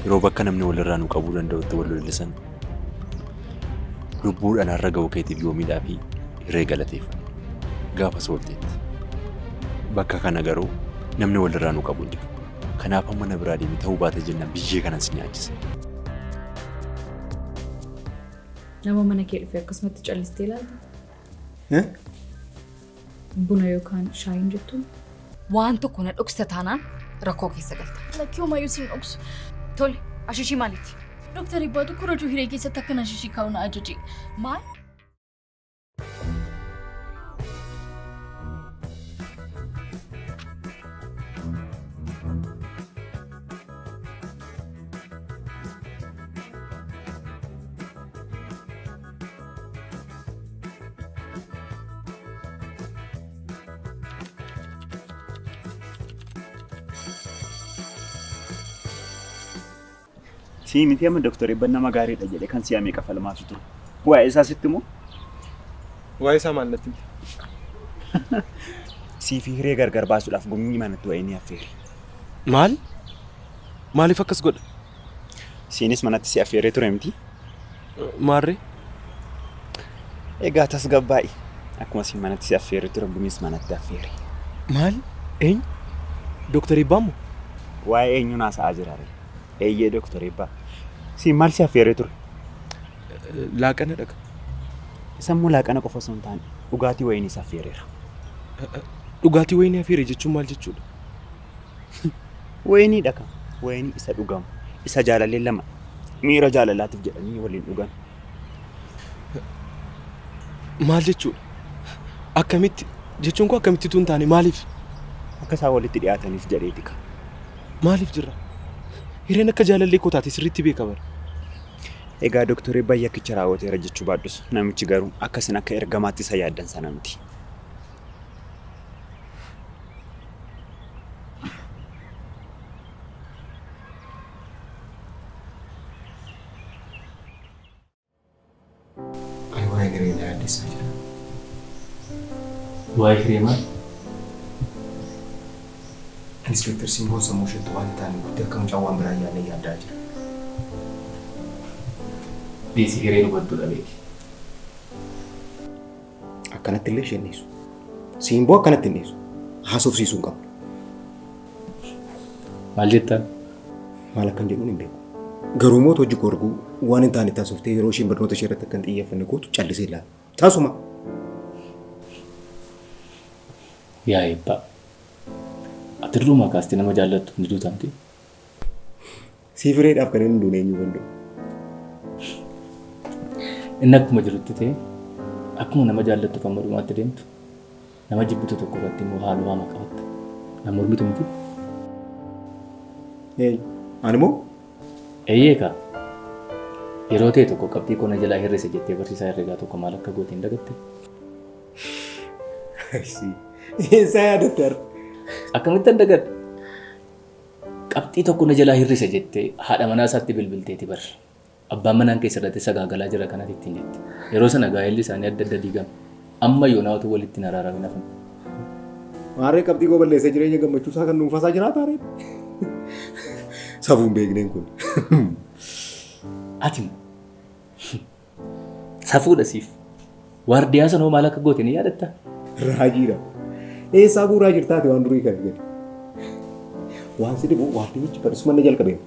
Yeroo bakka namni walirraa nu qabuu danda'utti wal lollisan lubbuudhaan har'a ga'uu keetiif yoomiidhaa fi hiree galateeffanna. Gaafa soolteetti. Bakka kana garuu namni walirraa nu qabu hin jiru. Kanaaf amma na biraa deemi ta'uu baate jennaan biyyee kanan si nyaachisa. Nama mana kee dhufe akkasumatti callistee ilaalta? Buna yookaan shaayiin jettuun? Waan tokko na dhoksita taanaan rakkoo keessa galta. Lakkii homaayyuu sin dhoksu. Tole, ashishii maaliiti? Dooktar Ibbaatu korojoo hiree keessatti akkan ashishii kaa'u na ajaje. Maal? Sii miti amma Dooktar Eebban nama gaariidha jedhee kan si'amee kafalmaatu ture. Waa'ee isaa sitti moo? Waa'ee isaa maal natti himte? Sii fi hiree gargar baasuudhaaf gumii manatti wa'ee ni affeere. Maal? Maaliif akkas godha? Siinis manatti si affeeree ture miti? Maarree? Egaa tasgabbaa'i. Akkuma siin manatti si affeeree ture gumiis manatti affeere. Maal? Eenyu? Dooktar Eebbaa moo? Waa'ee eenyuun haasa'aa jira ree? Eeyyee Dooktar Eebbaa. Siin maal si affeeree ture? Laaqana dhaqa. Isa immoo laaqana qofa osoo hin taane dhugaatii wayiniis affeereera. Dhugaatii wayinii affeere jechuun maal jechuudha? Wayinii dhaka. Wayinii isa dhugamu. Isa jaalalleen lama miira jaalalaatiif jedhanii waliin dhugan. Maal jechuudha? Akkamitti jechuun koo akkamitti utuu hin taane maaliif? Akka isaan walitti dhiyaataniif jedheeti ka. Maaliif jirra? Hireen akka jaalallee koo taate sirriitti beeka bara. Egaa Dooktor Eebbaan yakkicha raawwateera jechuu baadhus namichi garuu akka isin akka ergamaatti isa yaaddan sana miti. Ani waa'ee hiree na yaaddessaa jira. Waa'ee hiree maal? Inspektar Simboon sammuu isheetti waan hin taane guuttee akka mucaan waan biraa hin yaadne yaaddaa jira. Dhiisi hireen hubattuudha beeki. Akkanatti illee isheen dhiisu. Simboo akkanatti hin dhiisu. Haasofsiisuu hin qabdu. Maal jettaan? Maal akkan jedhuun hin beeku. Garuu immoo hojii koo arguu waan hin taane taasiftee yeroo isheen barnoota ishee irratti akka hin xiyyeeffanne gootu callisee ilaala. Tasuma. Yaa eebbaa. Ati durumaa kaastee nama jaallattu ni duutamti. Siif hireedhaaf kan inni duune eenyu danda'u. Inni akkuma jirutti ta'e akkuma nama jaallattu kan dhumaatti deemtu nama jibbitu tokko irratti immoo haaloo hamaa qabatta. Nama mormitu miti. Ani moo? Eeyyee kaa. Yeroo ta'e tokko qabxii koo na jalaa hir'ise jettee barsiisaa herreegaa tokko maal akka goote hin dagatte? Eessaa yaadatte har'a? Akkamittan dagadha? Qabxii tokko na jalaa hir'ise jettee haadha manaa isaatti bilbilteeti bar. Abbaan manaan keessa irratti sagaagalaa jira kanatti ittiin jette. Yeroo sana gaa'elli isaanii adda adda diigame. Amma yoonaa utuu walitti hin araaramin hafan. Maarree qabxii koo balleessee jireenya gammachuu isaa kan dhuunfaasaa jiraata ree? Safuun beekneen kun. Ati safuudha siif. Waardiyaa sanoo maal akka goote ni yaadatta? Raajiidha. Eessaa guuraa jirtaati waan durii kan gadi. Waan si dhibu waardiyyichi barsiisuma inni jalqabe.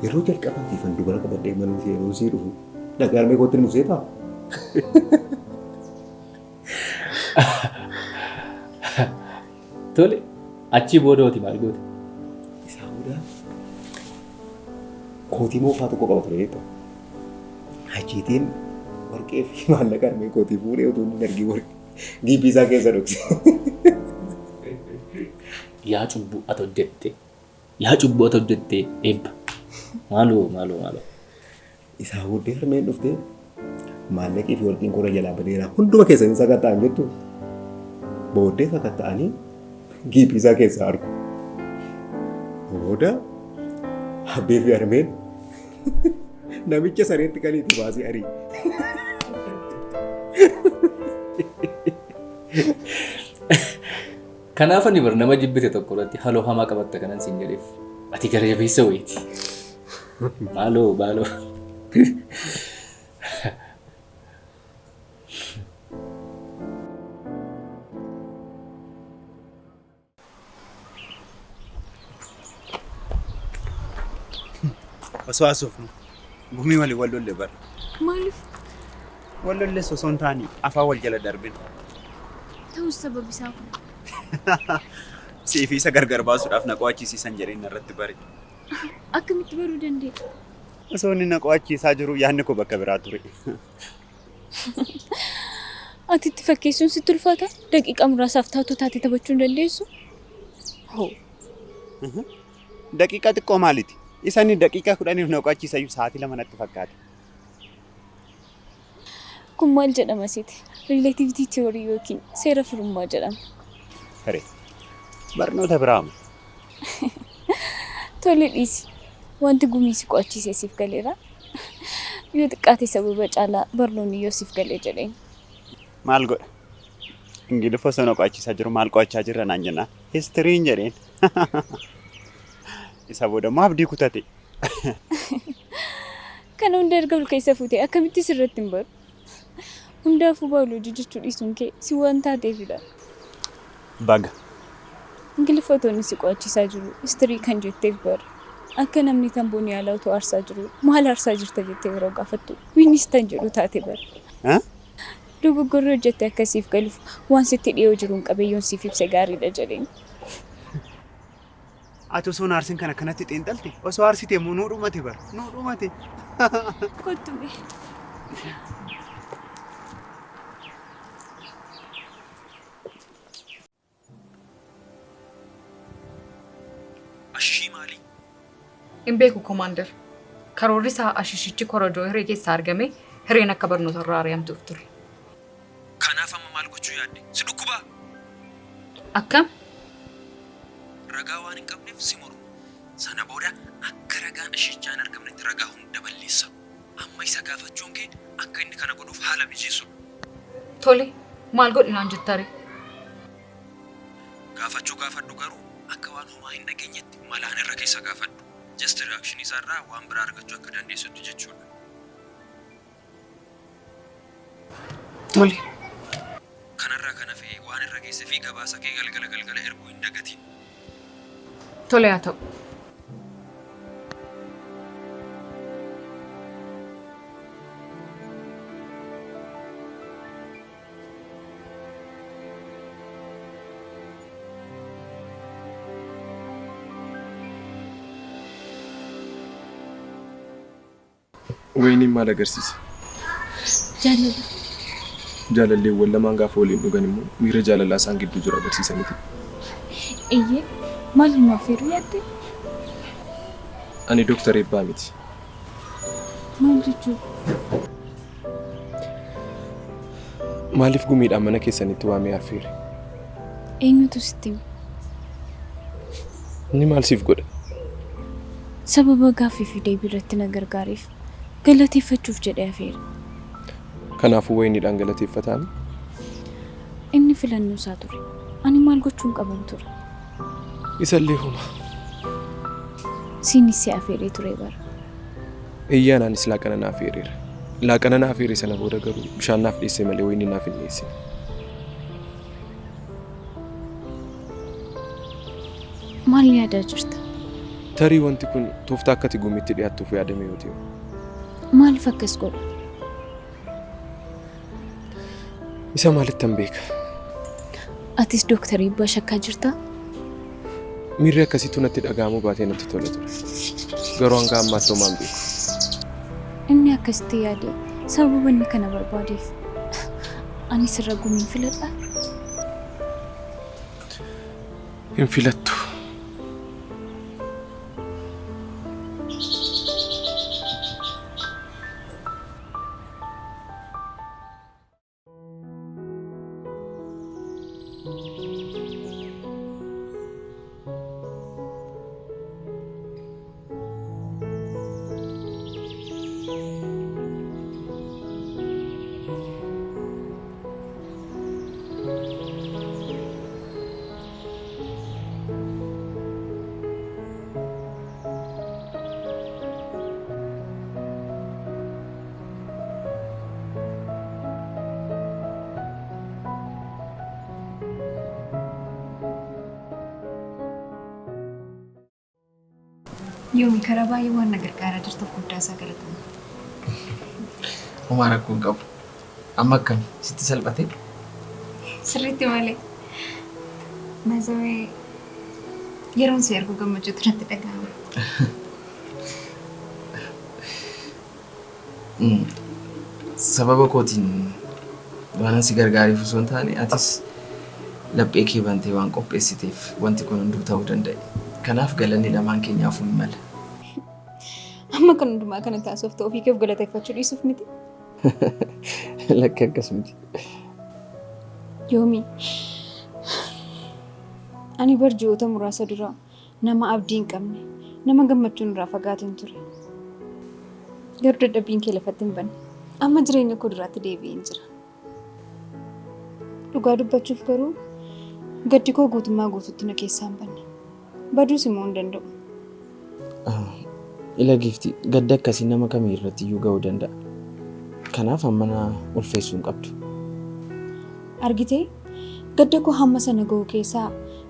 Yeroo jalqabaatiif an dubara qabadhee mana yeroo sii dhufu dhaqee harmee kootti ni musee ta'a. Tole achii booda hooti maal goote? Isaa booda kootii moofaa tokko qaba ture jechuudha. Achiitiin warqee fi maallaqa harmee kootii fuudhee utuu inni hin argin warqee giiphii isaa keessa dhokse. Yaa cubbuu ati hojjette yaa cubbuu ati hojjette eebba. Maaloo maaloo maaloo. Isaa booddee harmeen dhuftee maallaqii fi warqiin koora jalaa badeera hunduma keessa hin sakatta'an jettu. Booddee sakatta'anii giiphii isaa keessaa argu. Booda abbee fi harmeen namicha sareetti kaniiti baasee arii. Kanaaf ani bar nama jibbite tokko irratti haloo hamaa qabatta kanan siin jedheef. Ati gara jabeessa wayiiti. Maaloo maaloo. Osoo haasofnu gumii walii wal lolle bara. Maaliif? Wal lolle osoo hin taane afaan wal jala darbin. Ta'us sababi isaa kun. Siif isa gargar baasuudhaaf na qo'achiisiisan jedheen irratti bare. Akkamitti baruu dandeenya? Osoo inni na qo'achiisaa jiru yaadni koo bakka biraa ture. Ati itti fakkeessuun sitti ulfaata? Daqiiqaa muraasaaf taatoo taate taphachuu hin dandeessu? Hoo. Daqiiqaa xiqqoo maaliiti? Isaan daqiiqaa 10 na qo'achiisayyuu sa'aatii 2 natti fakkaata. Kun maal jedhama sitti? Rileetivitii tiyoorii yookiin seera firummaa jedhama. Hiree. Barnoota biraama. Tole dhiisi. Wanti gumii si qo'achiisee siif galeera. Yoo xiqqaate sababa caalaa barnoonni yoo siif galee jedheen. Maal godha? Ingiliffa osoo na qo'achiisaa jiru maal qo'achaa jirra naan jennaan. Histiriin jedheen. Isa booda immoo abdii kutate. Kana hunda erga ol keessa fuutee akkamitti sirratti hin baru? Hundaafuu baayoloojii jechuu dhiisuun kee si waan taateefidha. Baga. Ingiliffa otoo inni si qo'achiisaa jiru histirii kan jetteef bara. Akka namni tamboon yaalaa otoo aarsaa jiru maal aarsaa jirta jettee yeroo gaafattu Wiinistan jedhu taate bara. Dogoggorri hojjette akkasiif galuuf waan sitti dhiyoo jiruun qabeyyoon siif ibse gaariidha jedheen. Ati osoo hin aarsin kan akkanatti xiinxalte osoo aarsite immoo nuu dhumate bara nuu dhumate. Kottu mee. Ashishii maali? Hin beeku Komaander. Karoorri isaa ashishichi korojoo hiree keessaa argame hireen akka barnoota irraa ari'amtuuf ture. Kanaaf amma maal gochuu yaadde? Si dhukkubaa? Akkam? Ragaa waan hin qabneef si mormu. Sana booda akka ragaan ashishichaa hin argamnetti ragaa hunda balleessa. Amma isa gaafachuun kee akka inni kana godhuuf haala mijeessuudha. Tole, maal godhi naan jettaree? Gaafachuu gaafadhu garuu akka waan homaa hin dhageenyetti malaan irra keessa gaafadhu. Just reaction isaarraa waan biraa argachuu akka dandeessutti jechuudha. Tole. Kanarraa kan hafe waan irra geesse fi gabaasa kee galgala galgala erguu hin dagatiin. Tole haa ta'u. Wayiniin maal agarsiisa? Jaalala. Jaalalleewwan lamaan gaafa waliin dhugan immoo miira jaalalaa isaan gidduu jiru agarsiisa miti. Eeyyee, maal nu affeeruu yaadde? Ani Dooktar Eebbaa miti. Maal jechuudha? Maaliif gumiidhaan mana keessanitti waamee affeere? Eenyutu sitti hime? Inni maal siif godha? Sababa gaaffii fi deebii irratti na gargaareef galateeffachuuf jedhee afeere. Kanaafuu wayiniidhaan galateeffataani? Inni filannoo isaa ture. Ani maal gochuun qaban ture? Isallee homa. Siinis si afeeree ture bara. Eeyyee anaanis laaqana na afeereera. Laaqana na afeere sana booda garuu bishaan naaf dhiyeesse malee wayinii naaf hin dhiyeessine. Maal yaadaa jirta? Tarii wanti kun tooftaa akka ati gumiitti dhiyaattuuf yaadame yoo ta'e. Maaliif akkas godha? Isa maalittan beeka? Atis Dooktar Eebbaa shakkaa jirtaa? Miirri akkasiitu natti dhaga'amuu baatee natti tola ture. Garuu hanga ammaatti homaa hin beeku. Inni akkasitti yaade sababa inni kana barbaadeef. Ani sirra gumiin filadha. Hin filattu. Yoomi karaa baay'ee waan na gargaaraa jirtuuf guddaa isaa galatoomi. Homaa rakkoo hin qabu. Amma akkami? Sitti salphatee? Sirriitti malee. Mazawee yeroon si argu gammachuutu natti dhaga'ama. Sababa kootiin waanan si gargaareef osoo hin taane atis laphee kee bantee waan qopheessiteef wanti kun hunduu ta'uu danda'e. Kanaaf galanni lamaan keenyaafuu ni mala. Amma kan hundumaa kana taasiftu ofii keef galateeffachuu dhiisuuf miti. Lakki akkas miti. Yoomi ani bar ji'oota muraasa dura nama abdii hin qabne nama gammachuun irraa fagaateen ture. Garuu dadhabbiin kee lafatti hin banne. Amma jireenya koo duraatti deebi'een jira. Dhugaa dubbachuuf garuu gaddi koo guutummaa guutuutti na keessaa hin banne. Baduus immoo hin danda'u. Ila giifti gadda akkasii nama kamii irratti iyyuu ga'uu danda'a. Kanaaf amma na ulfeessuu hin qabdu. Argitee gadda koo hamma sana ga'u keessaa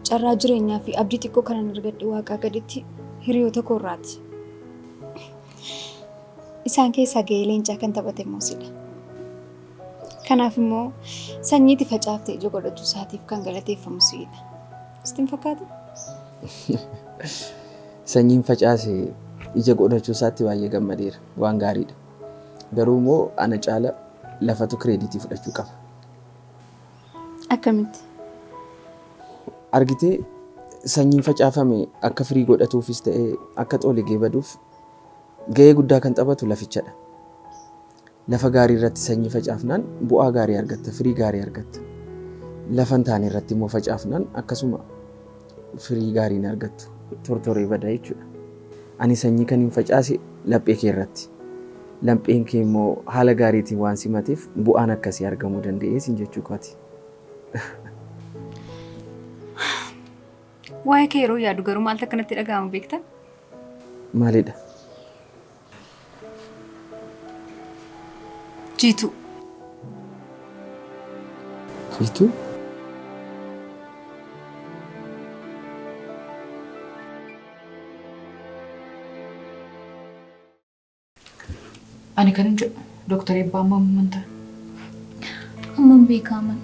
carraa jireenyaa fi abdii xiqqoo kanan argadhe waaqaa gaditti hiriyoota koo irraati. Isaan keessaa ga'ee leencaa kan taphate immoo sidha. Kanaaf immoo sanyiitti facaaftee ija godhachuu isaatiif kan galateeffamu si'idha. Sitti hin fakkaatu? Sanyiin facaase ija godhachuu isaatti baay'ee gammadeera. Waan gaariidha. Garuu immoo ana caala lafatu kireeditii fudhachuu qaba. Akkamitti? Argitee sanyiin facaafame akka firii godhatuufis ta'ee akka xooligee baduuf ga'ee guddaa kan taphatu lafichadha. Lafa gaarii irratti sanyii facaafnaan bu'aa gaarii argatta, firii gaarii argatta. Lafa hin taane irratti immoo facaafnaan akkasuma firii gaarii hin argattu. Tortoree bada jechuudha. Ani sanyii kan hin facaase laphee kee irratti. Lapheen kee immoo haala gaariitiin waan simateef bu'aan akkasii argamuu danda'ee sin jechuu kooti. Waa'ee kee yeroo yaadu garuu maaltu akkanatti dhaga'ama beektaa? Maalidha? Jiituu. Jiituu? Ani kanin jedhu Dooktar Eebbaa amma amman ta'a. Hammam beekaman.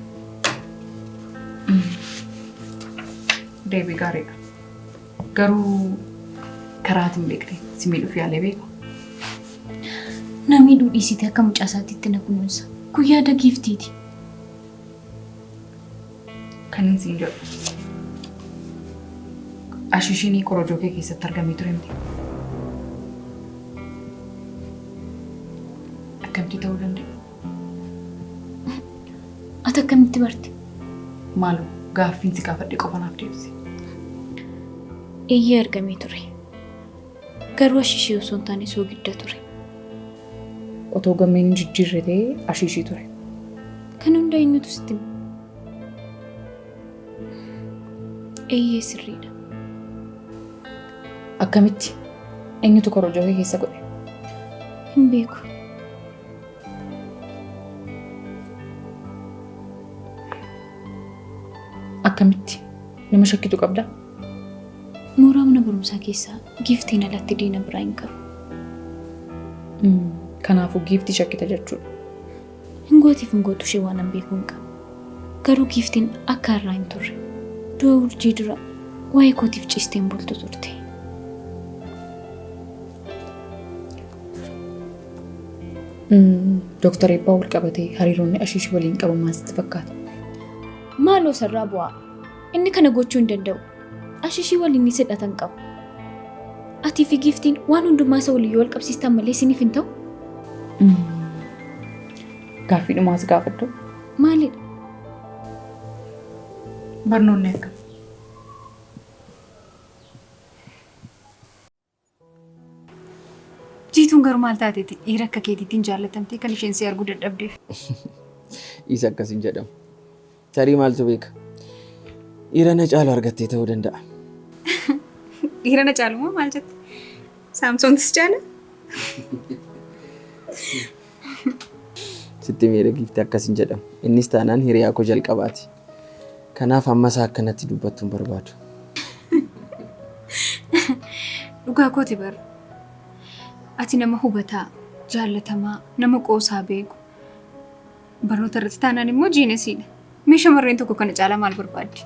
Deebii gaariidha. Garuu karaa ati hin beekne si miidhuuf yaalee beeka. Na miidhuu dhiisite akka mucaa isaatiitti na kunuunsa. Kun yaada giiftiiti. Kanin siin jedhu. Ashishiinii korojoo kee keessatti argamee ture miti. Akkamitti ta'uu danda'e? Ati akkamitti barte? Maaloo gaaffiin si gaafadhe qofa naaf deebisi. Eeyyee argamee ture. Garuu ashishii osoo hin taane soogidda ture. Otoo gammeen hin jijjiirre ta'ee ashiishii ture. Kan hunda eenyutu sitti hime? Eeyyee sirriidha. Akkamitti? Eenyutu korojoo kee keessa godhe? Hin beeku. Akkamitti? Nama shakkitu qabdaa? Mooraa mana barumsaa keessaa giiftiin alatti diina biraa hin qabu. Kanaafuu giiftii shakkita jechuudha. Hin gootiif hin gootu ishee waanan beeku hin qabu. Garuu giiftiin akka har'aa hin turre. Du'a urjii dura waa'ee kootiif ciistee hin bultu turte. Dooktar Eebbaa wal qabatee hariiroonni ashiish waliin qabu maal sitti fakkaata? Maaloo sarraa bu'aa. Inni kana gochuu hin danda'u. Ashishii waliin ni hidhata hin qabu. Atii fi giiftiin waan hundumaa isa waliin yoo wal qabsiistan malee isiniif hin ta'u. Gaaffii dhumaa si gaafadhu. Maalidha? Barnoonni akkam? Jiituun garuu maal taateeti dhiira akka keetiitiin jaallatamtee kan isheen si arguu dadhabdeef? Isa akkas hin jedhamu. Tarii maaltu beeka? Dhiira na caalu argattee ta'uu danda'a. Dhiira na caalu moo maal jette? Saamsoontis caala? Sitti miira giifti akkas hin jedhamu. Innis taanaan hiriyaa koo jalqabaati. Kanaaf amma isaa akkanatti dubbattu hin barbaadu. Dhugaa Dhugaa kooti bar. Ati nama hubataa, jaallatamaa, nama qoosaa beeku. Barnoota irratti taanaan immoo jiinesiidha. Mee shamarreen tokko kana caalaa maal barbaaddi?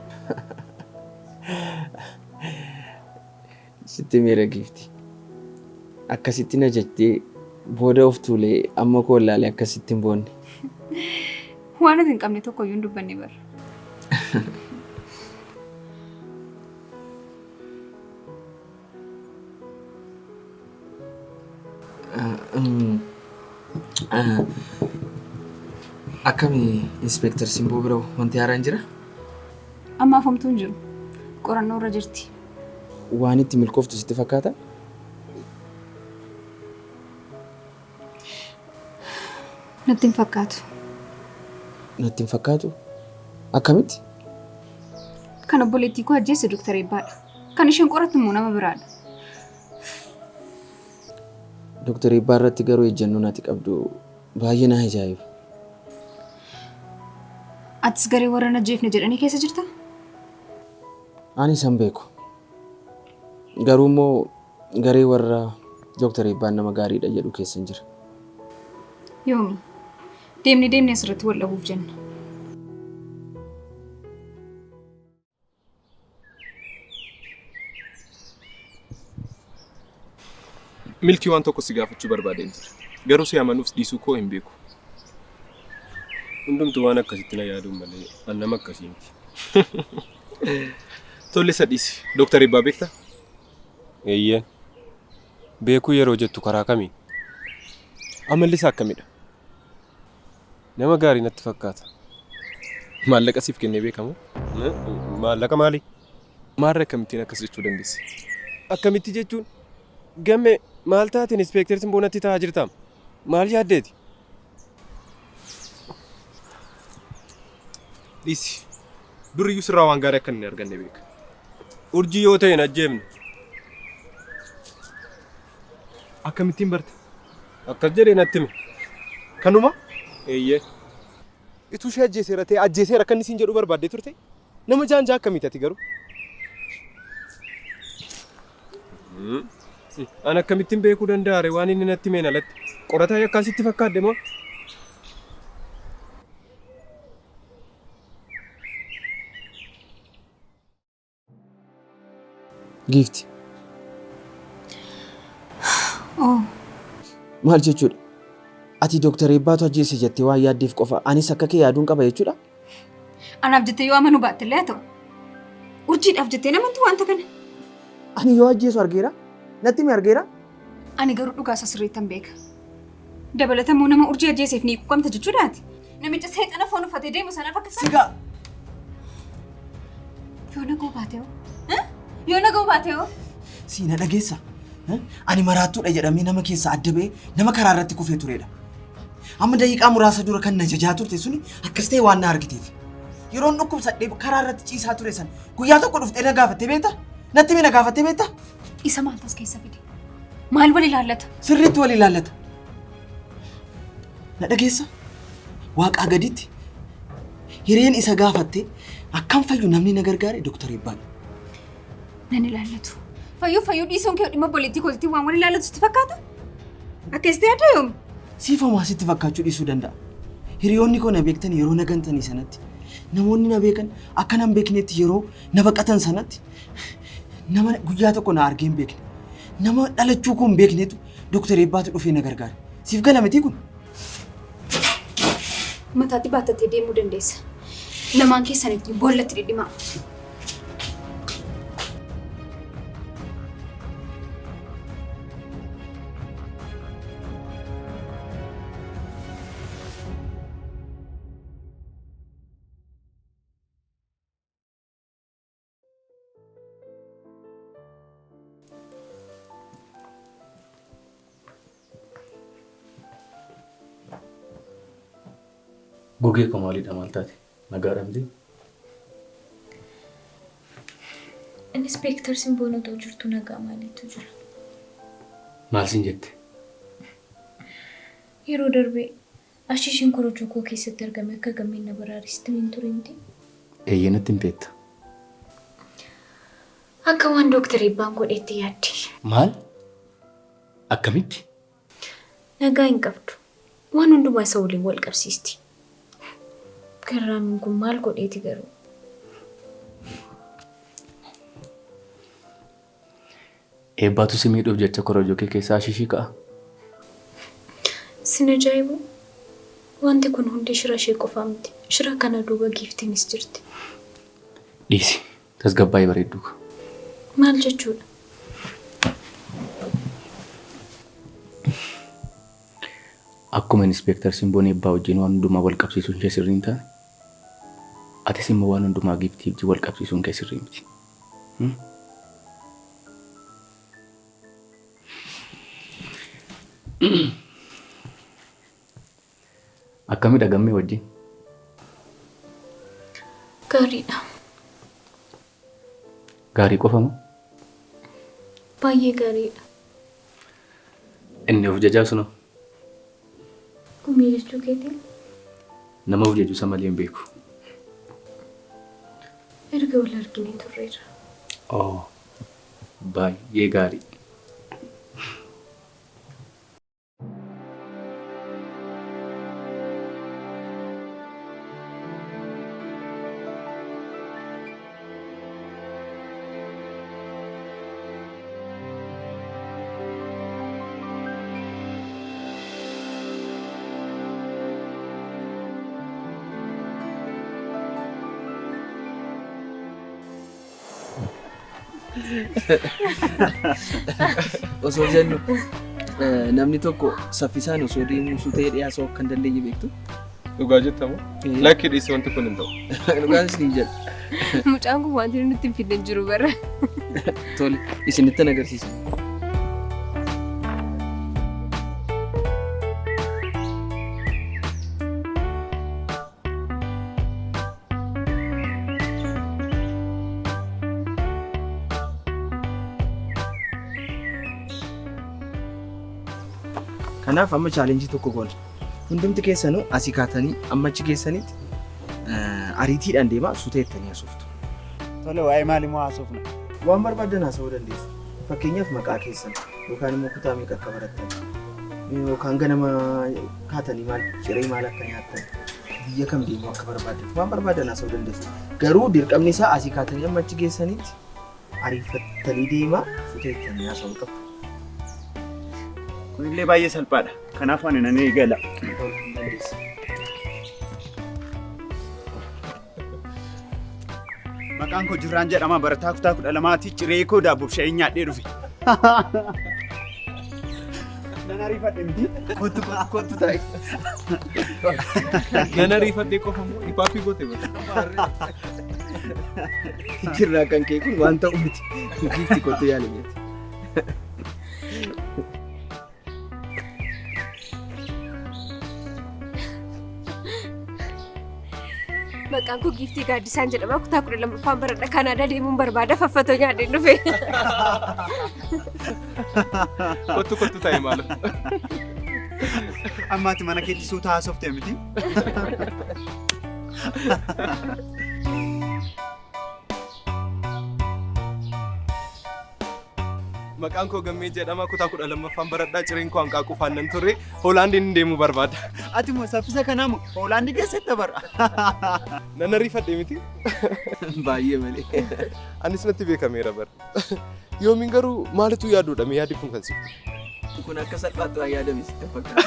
Sitti miira giifti. Akkasitti na jettee booda of tuulee amma koo ilaalee akkasitti hin boonne. Waan ati hin qabne tokko iyyuu hin dubbanne bara. Akkami Inspektar Simboo bira wanti haaraan jira? Ammaaf homtuu hin jiru. Qorannoo irra jirti. Waan itti milkooftu sitti fakkaata? Natti hin fakkaatu. Natti hin fakkaatu? Akkamitti? Kan obboleettii koo ajjeese Dooktar Eebbaadha. Kan isheen qorattu immoo nama biraadha. Dooktar Eebbaa irratti garuu ejjennoon ati qabdu baay'ee na ajaa'iba. Atis garee warra na ajjeefne jedhanii keessa jirta? Ani isaan beeku. Garuu immoo garee warra Dooktar Eebbaan nama gaariidha jedhu keessa hin jira. Yoomi, deemnee deemnee asirratti wal dhabuuf jenna. Milkii waan tokko si gaafachuu barbaadeen jira. Garuu si amanuuf dhiisuu koo hin beeku. Hundumtuu waan akkasitti na yaaduun malee an nama akkasii miti. Tole isa dhiisi. Dooktar Eebbaa beektaa? Eeyyeen. Beekuu yeroo jettu karaa kamii? Amalli isaa akkamidha? Nama gaarii natti fakkaata. Maallaqa siif kennee beekamoo? Maallaqa maali? Maarra akkamittiin akkas jechuu dandeesse? Akkamitti jechuun? Gamme maal taateen Inspektar Simboo natti ta'aa jirtaam? Maal yaaddeeti? Dhiisi. Duriyyuu sirraa waan gaarii akka hin arganne beeka. Urjii yoo ta'e hin ajjeefne. Akkamittiin barte? Akkas jedhee natti hime. Kanuma? Eeyyee. Ituu ishee ajjeeseera ta'e ajjeeseera akka inni siin jedhu barbaaddee turte? Nama jaanjaa akkamiiti ati garuu? An akkamittiin beekuu danda'a ree waan inni natti himeen alatti? Qorataa yakkaan sitti fakkaadde moo? Giifti. Oh. Maal jechuudha? Ati Dooktar Eebbaatu ajjeese jettee waan yaaddeef qofa anis akka kee yaaduun qaba jechuudha? Anaaf jettee yoo amanuu baatte illee haa ta'u. Urjiidhaaf jettee namantu wanta kana. Ani yoo ajjeesu argeera? Natti himi argeera? Ani garuu dhugaa isaa sirriittan beeka. Dabalatammoo nama urjii ajjeeseef ni quuqamta jechuudhaati. Namicha seexana foon uffatee deemu sanaaf akka isaan. Sigaa! Yoo na goobaate hoo? Yoo na goobaate hoo? Sii na dhageessa? Ani maraattuudha jedhamee nama keessaa adda ba'ee nama karaa irratti kufee turedha. Amma daqiiqaa muraasa dura kan na jajaa turte suni akkas ta'e waan na argiteef. Yeroon dhukkubsadhee karaa irratti ciisaa ture sana guyyaa tokko dhuftee na gaafattee beektaa? Natti himi na gaafattee beektaa? Isa maaltu as keessa fide? Maal wal ilaallata? Sirriitti wal ilaallata. Na dhageessa? Waaqaa gaditti hireen isa gaafattee akkan fayyu namni na gargaare Dooktar Eebbaadha. Nan ilaallatu. Fayyuu fayyuu dhiisuun kee dhimma obboleettii kootiitti waan wal ilaallatu sitti fakkaata? Akkasitti yaadda yoom? Siif homaa sitti fakkaachuu dhiisuu danda'a. Hiriyoonni koo na beektan yeroo na gantanii sanatti, namoonni na beekan akka na hin beeknetti yeroo na baqatan sanatti, nama guyyaa tokko na argee hin beekne, nama dhalachuu koo hin beeknetu Dooktar Eebbaatu dhufee na gargaare. Siif gala mitii kun? Mataatti baattattee deemuu dandeessa. Lamaan keessanitti boollatti dhidhimaa. Gogee koo maalidha maal taate? Nagaadha miti? Inspektar Simboon otoo jirtu nagaa maaliitu jira? Maal siin jette? Yeroo darbe ashiishiin korojoo koo keessatti argame akka gammeen na baraare sitti hin ture miti? Eeyyee natti himteetta. Akka waan Dooktar Eebbaan godhetti yaaddi. Maal? Akkamitti? Nagaa hin qabdu. Waan hundumaa isa waliin wal qabsiisti. Garraamiin kun maal godheeti garuu? Eebbaatu si miidhuuf jecha korojoo kee keessaa ashishii ka'a. Sin ajaa'ibu! Wanti kun hundi shira ishee qofaa miti. Shira kana duuba giiftiinis jirti. Dhiisi. Tasgabbaa'ii bareedduu ko. Maal jechuudha? Akkuma Inspektar Simboon Eebbaa wajjin waan hundumaa wal qabsiisuun ishee sirrii hin taane, atis immoo waan hundumaa giiftii wajjin wal qabsiisuun kee sirrii miti. Akkamidha gammee wajjin? Gaariidha. Gaarii qofa moo? Baay'ee gaariidha. Inni of jajaa sunoo? Gumii jechuu keetiin? Nama of jaju isa malee hin beeku. Erga wal arginee turreerra. Oh, baay'ee gaarii. Osoo jennu namni tokko saffisaan osoo deemuu sutee dhiyaasuu akka hin dandeenye beektu. Dhugaa jettamoo? Lakki dhiisi wanti kun hin ta'u. Dhugaan isin jedha. Mucaan kun wanti nutti hin fidne jiru bara. Tole isinittan agarsiisa. Kanaaf amma chaalenjii tokko goona. Hundumti keessanuu asii kaatanii amma achi geessanitti ariitiidhaan deemaa suuta jettanii haasoftu. Tole waa'ee maali moo haasofna? Waan barbaadan haasa'uu dandeessu. Fakkeenyaaf maqaa keessan yookaan immoo kutaa meeqa akka barattan yookaan ganama kaatanii maal ciree maal akka nyaattan biyya kam deemuu akka barbaadan waan barbaadan haasa'uu dandeessu. Garuu dirqamni isaa asii kaatanii amma achi geessanitti ariifattanii deemaa suuta jettanii haasa'uu qabdu. Kunillee baay'ee salphaadha. Kanaaf ani nan eegala. Maqaan koo Jirraan jedhama. Barataa kutaa 12ti. Ciree koo daaboof shayii nyaadhee dhufe. Nan ariifadhe miti. Kottu kottu kottu taa'i. Nan ariifadhee qofa moo hipaappii goote bara. Jirraa kan kee kun waan ta'u miti. Giifti kottu yaali. Maqaan koo Giiftii Gaaddisaan jedhama. Kutaa 12ffaan baradha. Kanaadaa deemuun barbaada. Faffatoo nyaadheen dhufe. Kottu kottu taa'i maalo. Ammaati mana keetti suuta haasofte miti. Maqaan koo Gammee jedhama. Kutaa 12ffaan baradhaa. Cireen koo hanqaaquu faannan turre. Hoolaandiin deemuu barbaada. Ati moo saffisa kanaa moo Hoolaandii keessatti bara. Nan ariifadhe miti. Baay'ee malee. Anis natti beekameera bara. Yoomiin garuu maalitu yaaduudha mee yaadi kun kan siif? Kun akka salphaatti waan yaadame sitti fakkaata.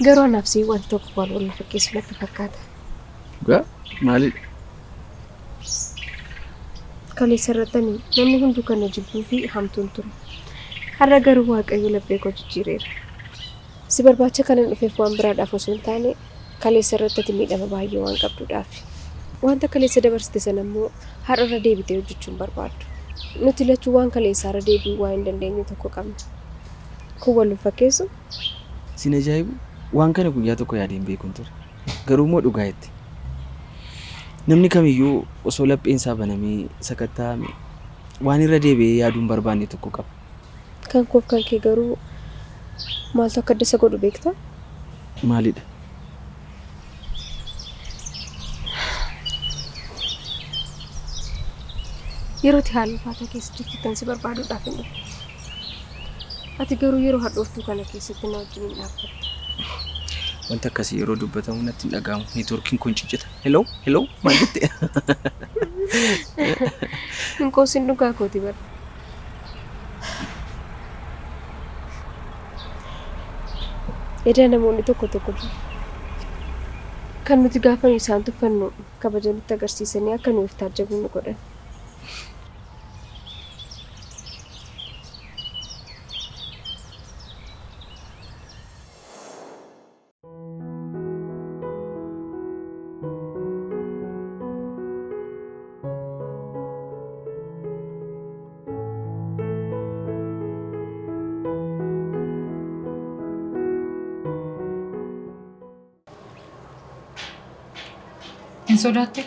Garuu anaaf si wanti tokko waan wal fakkeessu natti fakkaata. Dhugaa maalidha? Kaleessa irrattanii namni hunduu kan na jibbuu fi hamtuun ture. Har'a garuu Waaqayyo laphee koo jijjiireera. Si barbaacha kanan dhufeef waan biraadhaaf osoo hin taane kaleessa irratti ati miidhama baay'ee waan qabduudhaaf. Wanta kaleessa dabarsite sana immoo har'a irra deebitee hojjechuu hin barbaaddu. Nuti lachuu waan kaleessaa irra deebi'uu waan hin dandeenye tokko qabna. Kun wal nu fakkeessu? Sin ajaa'ibu waan kana guyyaa tokko yaadee hin beekun ture. Garuu immoo dhugaa jette. Namni kamiyyuu osoo lapheen isaa banamee sakatta'ame waan irra deebi'ee yaaduu hin barbaanne tokko qaba. Kan koof kan kee garuu maaltu akka adda isa godhu beektaa? Maalidha? Yeroo ati haala ulfaataa keessa jirtu tan si barbaaduudhaaf hin dhufe. Ati garuu yeroo hadhooftuu kana keessatti na wajjin hin dhaabbatte. Wanta akkasii yeroo dubbatamu natti hin dhaga'amu. Neetwoorkiin kun ciccita. Hello, hello, maal jette? Hin qoosin dhugaa kooti bara. Edaa namoonni tokko tokko jiru. Kan nuti gaafa nu isaan tuffannu kabaja nutti agarsiisanii akka nuyi of taajjabnu nu godhan. Hin sodaatte?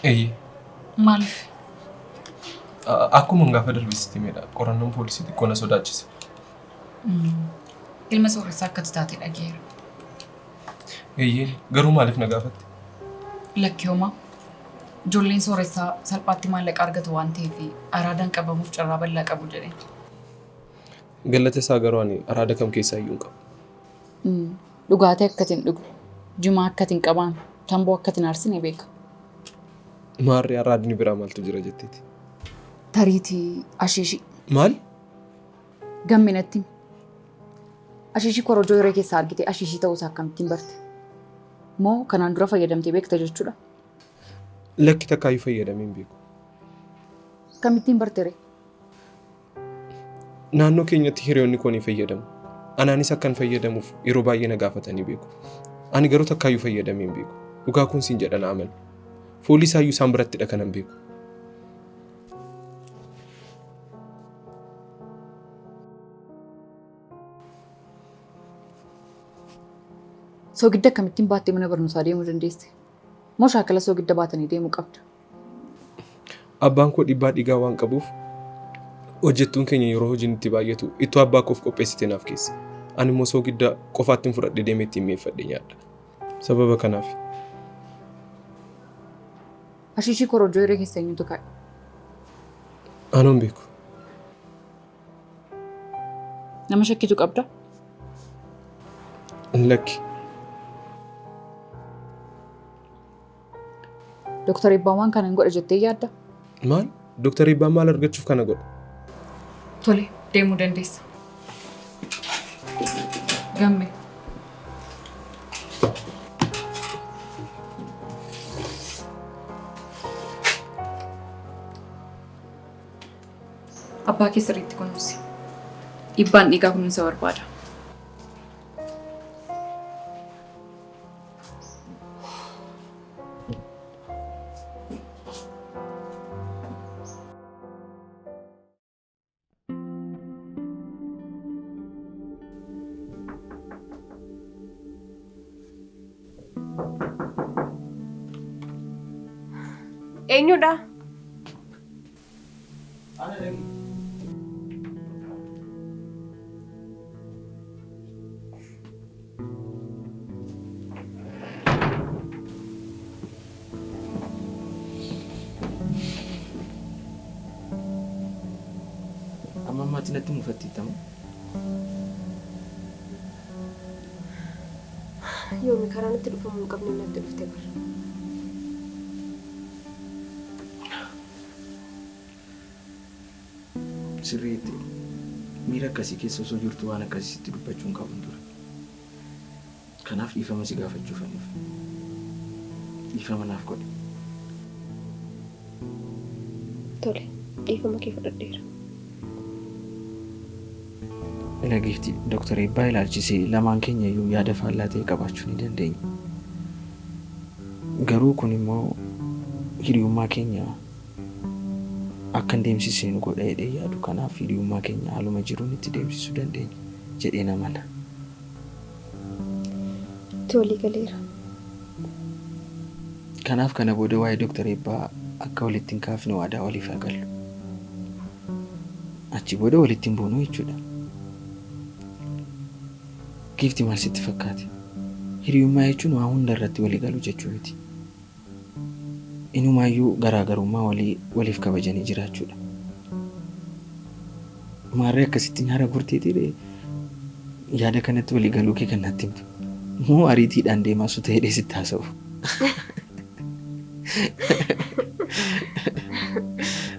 Eeyyee. Maaliif? Akkuma gaafa darbisitti himedha. Qorannoon poolisii xiqqoo na sodaachisa. Ilma sooressaa akka taate dhageera. Eeyyee. Garuu maaliif na gaafatte? Lakki homaa. Ijoolleen sooressaa salphaatti maallaqa argatu waan ta'eef araadaan qabamuuf carraa bal'aa qabu jedheen. Galata isaa garuu ani araada kam keessaa iyyuu hin qabu. Dhugaatii akka hin dhugne, jimaa akka hin qabaanne, tamboo akka hin aarsine beeka. Maarree araadni biraa maaltu jira jetteeti? Tariitii ashiishii. Maal? Gamminatti. Ashiishii korojoo hiree keessaa argite ashiishii ta'uusaa akkamittiin barte? Moo kanaan dura fayyadamtee beekta jechuudha? Lakki takkaayyuu fayyadamee hin beeku. Akkamittiin barte ree? Naannoo keenyatti hiriyoonni koo ni fayyadamu. Anaanis akkan fayyadamuuf yeroo baay'ee na gaafatanii beeku. Ani garuu takkaayyuu fayyadamee hin beeku. Dhugaa kun siin jedha na amani. Foolii isaayyuu isaan birattidha kanan beeku. Soogidda akkamittiin baattee mana barumsaa deemuu dandeesse? Moo shaakala soogidda baatanii deemuu qabda? Abbaan koo dhiibbaa dhiigaa waan qabuuf hojjettuun keenya yeroo hojiin itti baay'atu ittoo abbaa koof qopheessite naaf keesse. Ani immoo soogidda qofaatti fudhadhee deemee ittiin mi'eeffadhee nyaadha. Sababa kanaaf. Ashiishii korojoo hiree keessa eenyutu kaa'e? Anoo hin beeku. Nama shakkitu qabda? Lakki. Dooktar Eebbaan waan kana hin godha jettee yaadda? Maal? Dooktar Eebbaan maal argachuuf kana godha? Tole, deemuu dandeessa. Gamme. Abbaa kee sirriitti kunuunsi. Dhiibbaan dhiigaa kunuunsa barbaada. Eenyudha? Amma ammaatti natti mufatteettamu. Yoomi karaa natti dhufamuu hin qabne natti dhufte bara. Sirriitti miira akkasii keessa osoo jirtu waan akkasii sitti dubbachuu hin qabun ture. Kanaaf dhiifama si gaafachuuf ani dhufe. Dhiifama naaf godhi. Tole, dhiifama kee fudhadheera. Ila giifti Dooktar Eebbaa ilaalchisee lamaan keenya iyyuu yaada faallaa ta'e qabaachuu ni dandeenya. Garuu kun immoo hiriyummaa keenya akka hin deemsisne nu godha jedhee yaadu. Kanaaf hiriyummaa keenya haaluma jiruun itti deemsisuu dandeenya jedheen amana. Itti walii galeera. Kanaaf kana booda waa'ee Dooktar Eebbaa akka walitti hin kaafne waadaa waliif haa gallu. Achi booda walitti hin buunu jechuudha. Giifti maal sitti fakkaate? Hiriyummaa jechuun waa hunda irratti walii galuu jechuu miti. Inumaayyuu garaagarummaa walii waliif kabajanii jiraachuudha. Maarree akkasitti nyaara gurteetii yaada kanatti walii galuu kee kan natti himtu. Moo ariitiidhaan deemaa suuta jedhee sitti haasa'u?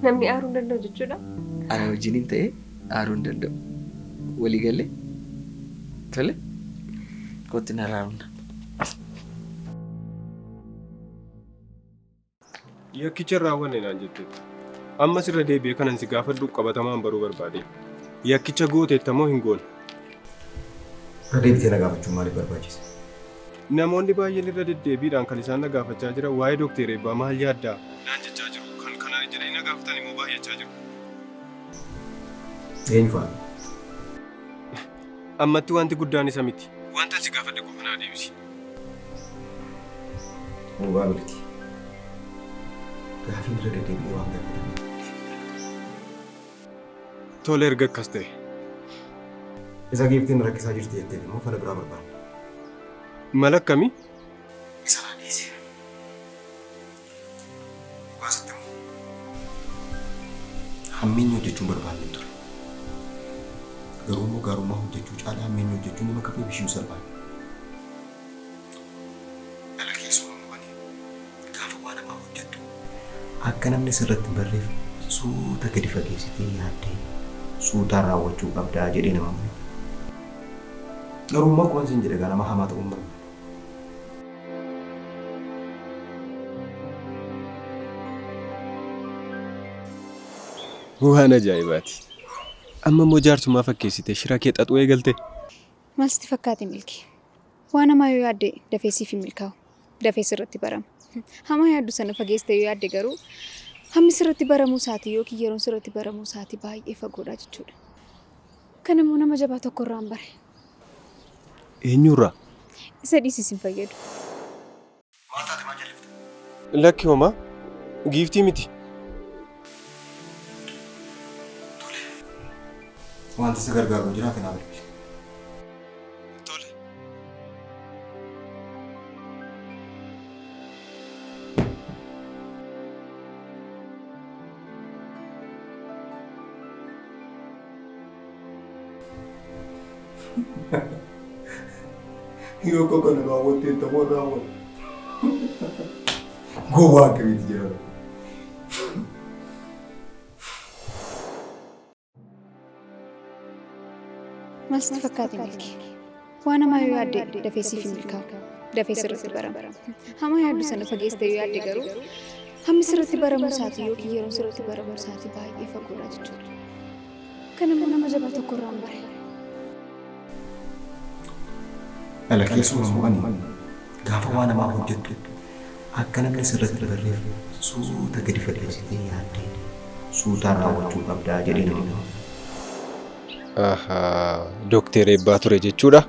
Namni aaruu hin danda'u jechuudha? Ana wajjiniin ta'ee aaruu hin danda'u. Walii gallee? Tole? Kootti na raarumna. Yakkicha hin raawwanne naan jetteetta. Ammas irra deebi'ee kanan si gaafadhu qabatamaan baruu barbaadeen. Yakkicha gooteetta moo hin goone? Irra deebitee na gaafachuun maaliif barbaachise? Namoonni baay'een irra deddeebiidhaan kan isaan na gaafachaa jiran waa'ee Dookteer Eebbaa maal yaaddaa? Naan jechaa jiru. Kan kana jedhanii na gaafatan immoo baay'achaa jiru. Eenyu fa'a? Ammatti wanti guddaan isa miti. Wantan si gaafadhe qofa naa deebisi. Dhugaa miti. Gaafiin irra deddeebi'ee waan gaafatameef. Tole erga akkas ta'e. Isa giiftiin rakkisaa jirti jetteef immoo fala biraa barbaanna. Mala akkamii? Isa naa dhiisi. Dhugaa sitti himu. Hammeenya hojjechuun barbaanne ture. Garuu immoo gaarummaa hojjechuu caalaa hammeenya hojjechuun nama kamiif iyyuu salphaadha. Dhala keessumaa immoo ani gaafa waa namaa hojjettu akka namni sirratti hin barreef suuta gadi fageessitee yaaddee suutaan raawwachuu qabdaa jedhee nama amane. Garuu immoo akkuma siin jedhe egaa nama hamaa ta'uu hin barbaadu. Waan ajaa'ibaati. Amma immoo jaarsummaa fakkeessitee shira kee xaxuu eegalte. Maal sitti fakkaate Milki? Waan hamaa yoo yaadde dafee siif hin milkaa'u. Dafee sirratti barama. Hamaa yaaddu sana fageessitee yoo yaadde garuu hammi sirratti baramuu isaatii yookiin yeroon sirratti baramuu isaatii baay'ee fagoodha jechuudha. Kana immoo nama jabaa tokko irraan bare. Eenyurraa? Isa dhiisi sin fayyadu. Maal taate maal jallifta? Lakki homaa giiftii miti. Wanti si gargaaru jiraate naa bilbili. Tole. Yoo koo kana raawwattee ta'uu raawwatte. Gowwaa akkamiiti jedhama. Maal sitti fakkaate Milki? Waan hamaa yoo yaadde dafee siif hin milkaa'u. Dafee sirratti barama. Hamaa yaaddu sana fageessitee yoo yaadde garuu hammi sirratti baramuu isaatii yookiin yeroon sirratti baramuu isaatii baay'ee fagoodha jechuudha. Kana immoo nama jabaa tokko irraan bare. Dhala keessumaa immoo ani gaafa waa namaa hojjettu akka namni sirratti hin barreef suuta gadi fageessitee yaaddee suutaan raawwachuu qabdaa jedhee nama. Ahaa, Dookter Eebbaa ture jechuudha.